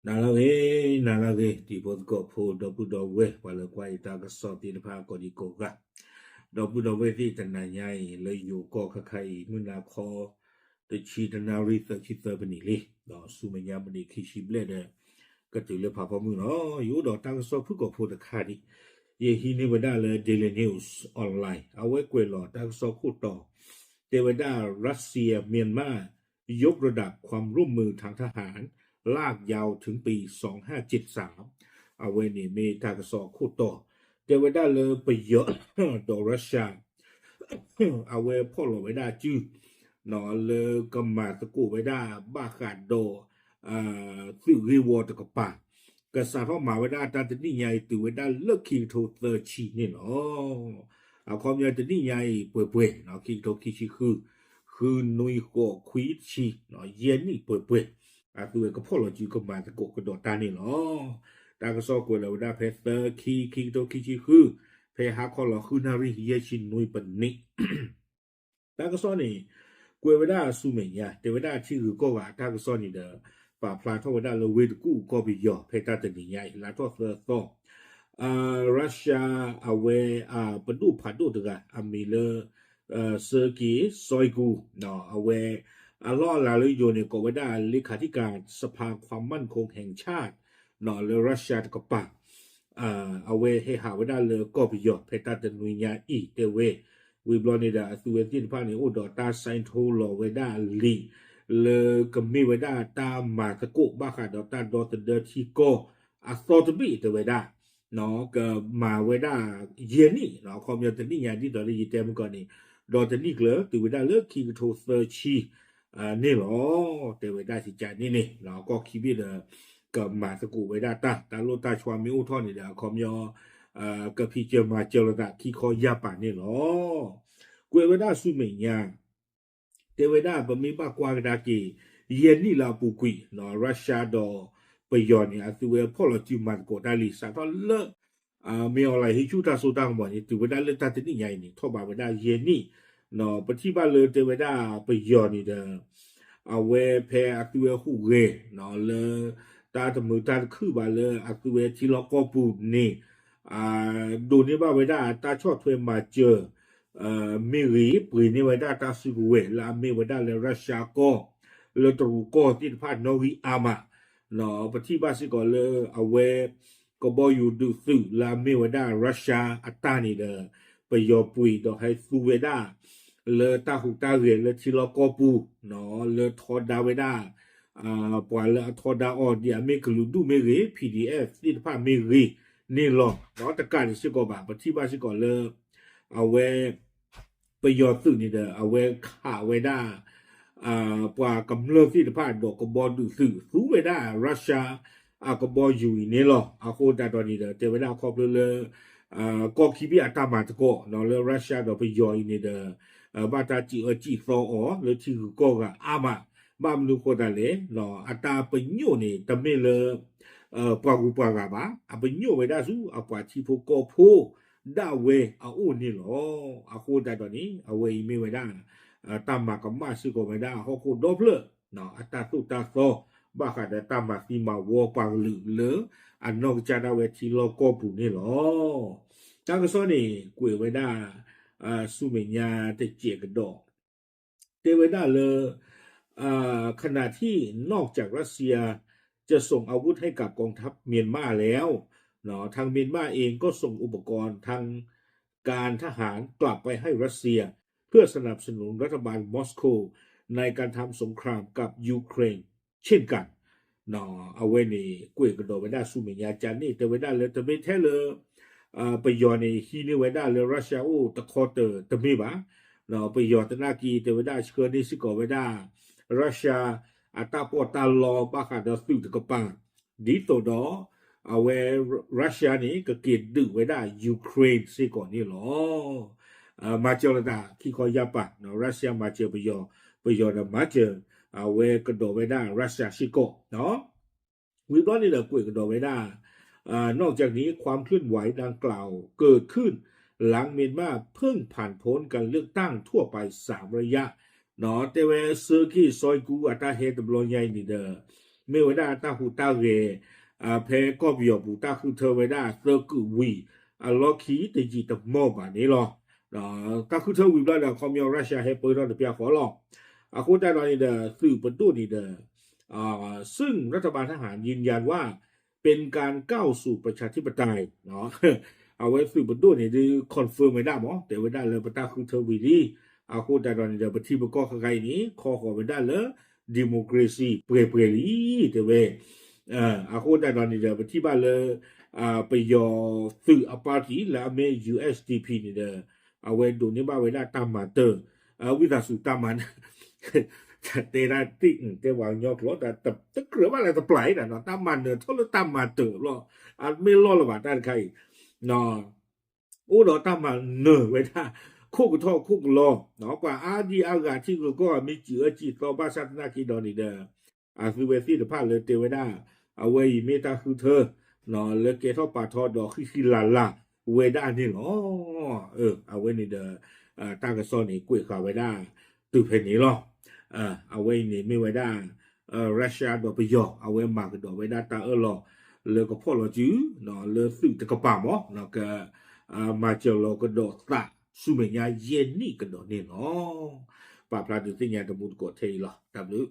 နၤလၢအဂ့ၤ, နၤလၢအဂ့ၤ, တံၤဖိသကိးဖိ ဒီပုၢ်ဒီဝဲၢ် ပှၤလၢကွၢ်ယတၢ်ကစီၣ်သ့ၣ်တဖၣ်ကိးဒံကိးဂၤ, ဒီပုၢ်ဒီဝဲၢ်သ့ၣ်တနၤညါအံၤ လၢယိၤကီၢ်ခါခါအံၤ မုၢ်နၤခီ တဆံတနၣ်ရံၣ်သၢဆံသၢပနံၣ်လံ, ဒီးဆူမဲာ်ညါမံးနံးခံဆံဘျဲၣ်ဒီး ကတုၤလၢဖးဖီမုၢ်လီၤ. ယအိၣ်ဒီးတၢ်ကစီၣ်ဖုၣ်ကိာ်ဖိတခါဒံး, ယဟံးန့ၢ်ဝဲဒၣ်လၢ Daily News Online အဝဲကွဲးလီၤတၢ်ကစီၣ်ခိၣ်တီ တဲဝဲဒၣ် Russia Myanmar ยกระดับความร่วมมือทางทหาร ลากยาวถึงปีสองห้าเจ็ดสาม အဝဲန့ၣ်မ့ၢ်တၢ်ကစီၣ်အခိၣ်တီ, တဲဝဲဒၣ်လၢပယီၤ ဒီး Russia အဝဲဖီၣ်လီၤဝဲဒၣ်စု လၢကမၤသကိးဝဲဒၣ်ဘၣ်ဃးဒီး သုးဂ့ၢ်ဝီတကပၤ, ကစးထီၣ်မၤဝဲဒၣ်တၢ်တနံၣ်ညါအံၤ တုၤဝဲဒၣ်လၢခံကထိသၢဆံန့ၣ်လီၤ. အခီပညီတနံၣ်ညါအံၤပှဲၤပှဲၤ ခံကထိခံဆံဃု, ဃုနွံဃိးခွံတဆံ, ယဲၢ်နံၣ်ပှဲၤပှဲၤ, အသုးဝဲကဖီၣ်လီၤစုကမၤသကိးကဒီးတၢ်န့ၣ်လီၤ. တၢ်ကစီၣ်ကွဲးလီၤဝဲဒၣ်ဖဲသၢခံ ခံကထိခံဆံဃု, ဖဲဟါခီလီၤဃုနၣ်ရံၣ်ယဲၢ်ဆံနွံပနံး တၢ်ကစီၣ်န့ၣ် ကွဲးဝဲဒၣ်ဆူမဲာ်ညါ တဲဝဲဒၣ်ထံဂုၤကီၢ်ဂၤအတၢ်ကစီၣ်န့ၣ်ဒီး ပာ်ဖျါထီၣ်ဝဲဒၣ်လၢဝ့ၢ်တကူၣ်ကီၢ်ပယီၤ ဖဲတၢ်တနံၤညါအံၤ လါထီၣ်သၢသီ, Russia အဝဲ ပဒိၣ်ဖးဒိၣ်တဂၤ အမံၤလၢ Sergei Shoigu အဝဲ အလီၢ်အလၤလၢယိၤန့ၣ် ကိးဝဲဒၣ် เลขาธิการสภาความมั่นคงแห่งชาติ လၢ Russia တကပၤ အဝဲဟဲဟးဝဲဒၣ်လၢကီၢ်ပယီၤ ဖဲတၢ်တနွံညါအံၤ တဲဝဲ, ဝံၤဘျီန့ၣ်ဒီး အသုးဝဲသ့ၣ်တဖၣ်န့ၣ် အိၣ်ဒီးတၢ်စဲးထိလီၤဝဲဒၣ်လံာ် လၢကမ့ၢ်ဝဲဒၣ်တၢ်မၤသကိးဘၣ်ဃးဒီးတၢ်ဒီသဒၢထံကီၢ်အသီတဘ့ၣ်တဲဝဲဒၣ်, ကမၤဝဲဒၣ်ယဲၢ်နံၣ် အခီပညီတနံၣ်ညါဒ်သိးလၢယတဲမုၢ်ကီၢ်န့ၣ်, ဒီးတနံၣ်ကျၢၤ တုၤဝဲဒၣ်လၢခံကထိသၢဆံ န့ၣ်လီၤ. တဲဝဲဒၣ်စကန့ၣ်န့ၣ် ကီၢ်ခံဘ့ၣ်ဒီး ကမၤသကိးဝဲဒၣ်တၢ် တၢ်လိၣ်တၢ်ဆွါမ့ၢ်အိၣ်ထီၣ်န့ၣ်ဒီး အခီပညီ ကဖံးစၢၤမၤစၢၤလိာ်သးခံခီယၢ်ပၤန့ၣ်လီၤ. ကွဲးဝဲဒၣ်ဆူမဲာ်ညါ တဲဝဲဒၣ်ပမ့ၢ်ဘၣ်ကွၢ်ကဒါက့ၤ ယဲၢ်နံၣ်လၢအပူၤကွံာ် Russia ဒီးပယီၤန့ၣ် အသုးဝဲဖီၣ်လီၤစုမၤသကိးတၢ်လံ စးထီၣ်လၢ မ့ၢ်အီၤလၢဟ့ၣ်ဆူၣ်တၢ်စိတၢ်ကမီၤန့ၣ် တုၤဝဲဒၣ်လၢတၢ်တနံၣ်ညါအံၤန့ၣ် ထီၣ်ဘးဝဲဒၣ်ယဲၢ်နံၣ်, ပထံၣ်ဘၣ်လၢတဲဝဲဒၣ်ပယီၤန့ၣ်ဒီး အဝဲဖဲအသုးဝဲဟူးဂဲၤ လၢ တၢ်တမုာ်တၢ်တခုၣ်ဘၣ်လၢအသုးဝဲထံလီၢ်ကီၢ်ပူၤန့ၣ် ဒိးန့ၢ်ဘၣ်ဝဲဒၣ်တၢ်ဆီၣ်ထွဲမၤစၢၤ မ့ၢ်ဂ့ၤ ပှ့ၤန့ၢ်ဝဲဒၣ်တၢ်စုကဝဲၤလၢအမ့ၢ်ဝဲဒၣ်လၢ Russia ကီၢ် လၢတရူးကီၢ်သ့ၣ်တဖၣ်နီၣ်ဂံၢ်အါမး, ပထံၣ်ဘၣ်စ့ၢ်ကီးလၢအဝဲ ကဘီယူၤဒုးသုးလၢအမ့ၢ်ဝဲဒၣ် Russia အတၢ်န့ၣ်ဒီး ပယီၤပှ့ၤဒီးဟဲသူဝဲဒၣ် လၢတၢ်ဟူးတၢ်ဂဲၤလၢထံလီၢ်ကီၢ်ပူၤ လၢထီဒါဝဲဒၣ် ပှၤလၢအထီဒါအီၤ ဒ်အမ့ၢ်ကလုာ်ဒူၣ်မ့ၢ်ဂ့ၤ P D F သ့ၣ်တဖၣ်မ့ၢ်ဂ့ၤန့ၣ်လီၤ. ဒီးတကးဒံးစ့ၢ်ကီးဘၣ် ပထံၣ်ဘၣ်စ့ၢ်ကီးလၢ အဝဲ ပယီၤသုးန့ၣ်ဒီး အဝဲခးဝဲဒၣ် ပှၤကမျၢၢ်သ့ၣ်တဖၣ်ဒီးကဘီဒုးသုး သူဝဲဒၣ် Russia အကဘီယူၤအံၤန့ၣ်လီၤ. အဃိသတးဒီးန့ၣ်ဒီး တဲဝဲဒၣ်ခီဖျိလၢ ကီၢ်ခံဘ့ၣ်အတၢ်မၤသကိး လၢ Russia ဒီးပယီၤအံၤန့ၣ်ဒီး ဘၣ်တၢ်စံးအၢစံးသီအီၤလၢထံဂုၤကီၢ်ဂၤအါမး, ဘၣ်မနုၤဃိသတးလဲၣ် အတၢ်ပညိၣ်န့ၣ် တမ့ၢ်လၢ ပှၤဂုၤပှၤဂၤဘၣ်, အပညိၣ်ဝဲဒၣ်ဆူအပှၤထံဖိကီၢ်ဖိဒၣ်ဝဲအအိၣ်န့ၣ်လီၤ. အဃိသတးဒီးန့ၣ် အဝဲအံၤမ့ၢ်ဝဲဒၣ် တၢ်မၤကမၣ်စ့ၢ်ကီးဝဲဒၣ်ဟီၣ်ခိၣ်ဒီဖျၢၣ် အတၢ်သိၣ်တၢ်သီ ဘၣ်ဃးဒီးတၢ်မၤသံမၤဝီပှၤကလုာ်လၢ အနီၢ်ကစၢ်ဒၣ်ဝဲထံလီၢ်ကီၢ်ပူၤန့ၣ်လီၤ. တၢ်ကစီၣ်န့ၣ် ကွဲးဝဲဒၣ် ဆူမဲာ်ညါတစဲးကဒီး တဲဝဲဒၣ်လၢ ขณะที่นอกจากรัสเซีย จะส่งอาวุธให้กับกองทัพเมียนมาแล้ว ทางเมียนมาเองก็ส่งอุปกรณ์ทางการทหารกลับไปให้รัสเซีย เพื่อสนับสนุนรัฐบาลมอสโกในการทำสงครามกับยูเครนเช่นกัน အဝဲန့ၣ် ကွဲးကဒီးဝဲဒၣ်ဆူမဲာ်ညါကန့ၣ် တဲဝဲဒၣ်လၢတမ့ၢ်ထဲလၢ ပယီၤန့ၣ် ဟံးန့ၢ်ဝဲဒၣ်လၢ Russia အိၣ်တခီတၢၤတမ့ၢ်ဘၣ်. ပယီၤသနာ်က့ တဲဝဲဒၣ်ဆှၢန့ၢ်စ့ၢ်ကီးဝဲဒၣ် Russia အတၢ်ပီးတၢ်လီဘၣ်ဃးဒီးသုးတကပၤ ဒ်သိးဒီး အဝဲ Russia န့ၣ် ကက့ၤဒုးဝဲဒၣ် Ukraine စ့ၢ်ကီးန့ၣ်လီၤ. မၤစၢၤလိာ်သးခံခီယၢ်ပၤ Russia မၤစၢၤပယီၤ ပယီၤဒီးမၤစၢၤ အဝဲကဒီးဝဲဒၣ် Russia စ့ၢ်ကီး ဝံၤဘျီန့ၣ်ဒီးကွဲးကဒီးဝဲဒၣ် นอกจากนี้ความเคลื่อนไหวดังกล่าวเกิดขึ้นหลังเมียนมาเพิ่งผ่านพ้นการเลือกตั้งทั่วไปสามระยะ တဲဝဲ Sergei Shoigu အတၢ်ဟဲတဘျီညါအံၤန့ၣ်ဒီး မ့ၢ်ဝဲဒၣ်တၢ်ဟူးတၢ်ဂဲၤ ဖဲကီၢ်ပယီၤပူၤ တၢ်ဃုထၢဝဲဒၣ်သၢကုာ်ဝံၤ အလီၢ်ခံတယံာ်တမီၢ်ဘၣ်န့ၣ်လီၤ. တၢ်ဃုထၢဝံၤဘျီဒီး ခီပညီ Russia ဟဲပၢထီၣ်တပျၢ်ဃီလီၤ. အဃိသတးဒီးန့ၣ်ဒီး သုးပဒိၣ်န့ၣ်ဒီး ซึ่งรัฐบาลทหารยืนยันว่าเป็นการก้าวสู่ประชาธิปไตย အဝဲသုးပဒိၣ်န့ၣ်ဒုး confirm ဝဲဒၣ်မး တဲဝဲဒၣ်လၢပတၢ်ဃုထၢဝံၤလံ. အဃိသတးဒီးန့ၣ်ဒီး ပထံပကီၢ်ခဲခါအံၤန့ၣ် ခီဃီၤဝဲဒၣ်လၢ democracy ပှဲၤပှဲၤလံ တဲဝဲ. အဃိသတးဒီးန့ၣ်ဒီး ပထံၣ်ဘၣ်လၢ ပယီၤသုးအ party လၢအမ့ၢ် USDP န့ၣ်ဒီး အဝဲဒိးန့ၢ်ဘၣ်ဝဲဒၣ်တၢ်မၤတၢၢ် ဝံသးစူၤတၢ်မၤနၢၤ တဲဒၣ်တ့ၢ် တဲပှၤကညီကျိာ် တကြၢးဘၣ်လၢတပျၢ်အံၤဒီး တၢ်မၤနၢၤထီၣ်လၢတၢ်မၤတၢၢ်ဘျီ အမ့ၢ်လီၢ်လၢၤဘၣ်တၢ်တခါအံၤ အိၣ်ဒီးတၢ်မၤနၢၤဝဲဒၣ် ခိၣ်ကထီၣ်ခိၣ်ကလီ ပှၤအါဒံအါဂၤထံဂုၤကီၢ်ဂၤမ့ၢ်စံးအၢစံးသီဘၣ်ဆၣ်သနာ်က့ဒီးန့ၣ်ဒီး အသုဝဲသ့ၣ်တဖၣ်လၢတဲဝဲဒၣ် အဝဲအံၤမ့ၢ်တၢ်ဃုထၢ လၢကဲထီၣ်ပာ်ထီဒီးဃံဃံလၤလၤဝဲဒၣ်န့ၣ်လီၤ. အဝဲန့ၣ်ဒီး တၢ်ကစီၣ်န့ၣ် ကွဲးဃာ်ဝဲဒၣ်တုၤဖဲန့ၣ်လီၤ. အဝဲအံၤန့ၣ်မ့ၢ်ဝဲဒၣ် Russia ဒီးပယီၤ အဝဲမၤကဒီးဝဲဒၣ်တၢ်အၢၣ်လီၤ လၢကဖီၣ်လီၤစု လၢသုးတကပၤမး က မၤစၢၤလီၤကဒီးသးဆူမဲာ်ညါယဲၢ်နံၣ်ကဒီးန့ၣ်လီၤ. ပာ်ဖျါဒုးသ့ၣ်ညါတမူတကိးထဲအံၤလီၤ. တၢ်ဘျုး